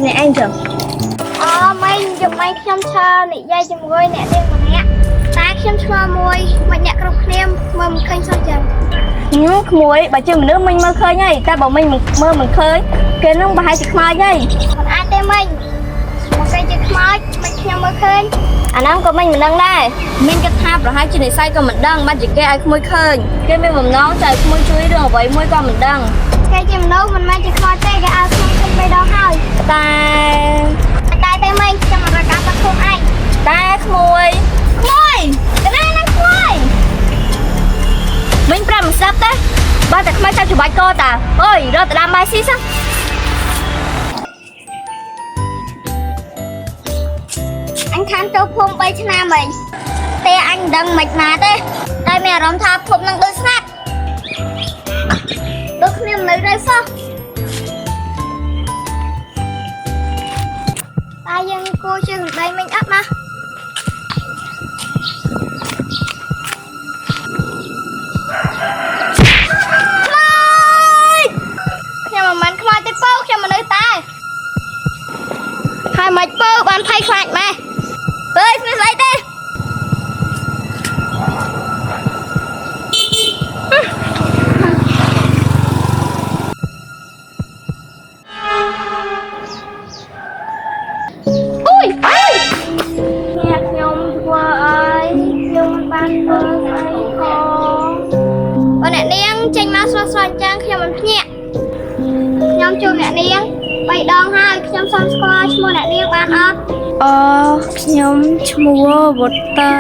អីម្នាក់ឯងចឹង អូមិញយប់មិញខ្ញុំឈរនិយាយជាមួយអ្នកនាងម្នាក់តែខ្ញុំឆ្ងល់មួយមិនអ្នកគ្រប់គ្នាមើលមិនឃើញសោះចឹង ញូក្មួយបើជាមនុស្សមិញមើលឃើញហើយតែបើមិញមើលមិនឃើញគេនឹងប្រហែលជាខ្មោចហើយ មិនអាចទេមិញមកគេជាខ្មោចមិនខ្ញុំមើលឃើញ អាហ្នឹងក៏មិញមិនដឹងដែរមិញគិតថាប្រហែលជានិស័យក៏មិនដឹងបានជាគេឲ្យក្មួយឃើញគេមានបំណងចង់ឲ្យក្មួយជួយរឿងអ្វីមួយក៏មិនដឹង គេជាមនុស្សមិនមែនជាខ្មោចទេគេឲ្យខ្ញុំឃើញបីដងហើយ តែ តែទេមិញខ្ញុំអត់រកការបាត់ខ្លួនឯង តែក្មួយក្មួយកណាណាក្មួយមិញប្រាប់មិនស្ដាប់ទេបើតែក្មួយចាប់ច្បាច់កតាអើយរត់ទៅតាមបាយស៊ីសោះ អញខានចូលភូមិ3ឆ្នាំហើយទេអញមិនដឹងមិនណាទេតែមានអារម្មណ៍ថាភពនឹងដូចស្នាប់ដូចគ្នាមនុស្សនៅសោះតែយើងគួរជឿសម្ដីមិញអត់ណាខ្មោចខ្ញុំមិនមែនខ្មោចទេពៅខ្ញុំមនុស្សតែហើយមិនពៅបានភ័យខ្លាចម៉េះ អើយគ្មានស្អីទេ អូយអើយអ្នកខ្ញុំធ្វើអីខ្ញុំមិនបានធ្វើស្អីផងបើអ្នកនាងចេញមកស្រស់ស្រស់អញ្ចឹងខ្ញុំមិនភ្ញាក់ខ្ញុំជួបអ្នកនាងបីដងហើយខ្ញុំសូមស្គាល់ឈ្មោះអ្នកនាងបានអត់ អខ្ញុំឈ្មោះវតី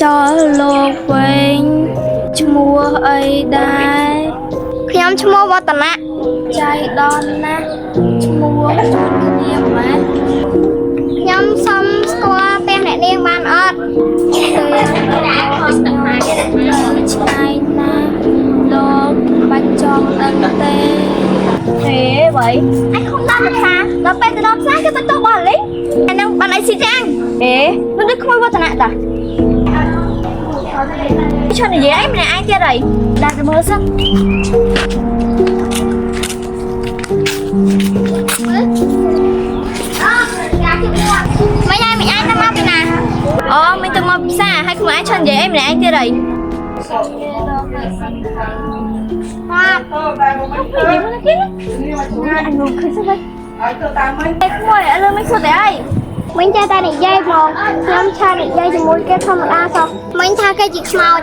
ចោលលោកវិញឈ្មោះអីដែរ ខ្ញុំឈ្មោះវឌ្ឍនៈ ចៃដន្យណាស់ឈ្មោះជួនគ្នាម៉េច ខ្ញុំសូមស្គាល់ផ្ទះអ្នកនាងបានអត់ ផ្ទះរបស់ខ្ញុំនៅឆ្ងាយណាស់លោកបាច់ចង់ដឹងទេ ហេបើអញខំដល់ទៅផ្សារដល់ពេលទៅដល់ផ្សារគេទៅបោះលីងអាហ្នឹងបានអីស៊ីទេអញអេនោះដូចក្មួយវឌ្ឍនៈតាឈប់និយាយអីម្នាក់ឯងទៀតហើយដាក់ទៅមើលសិន មើលអូយ៉ាជិះមួមិនឯងមិនឯងទៅមកពីណា អូមិញទៅមកផ្សារហើយក្មួយឯងឈប់និយាយអីម្នាក់ឯងទៀតហើយ បាទ និយាយមកគេណាអញងឃើញស្អីអេក្មួយឥឡូវមិនសួរតែអី មិញចេះតែនិយាយហ្មងខ្ញុំឆានិយាយជាមួយគេធម្មតាសោះមិញថាគេជាខ្មោច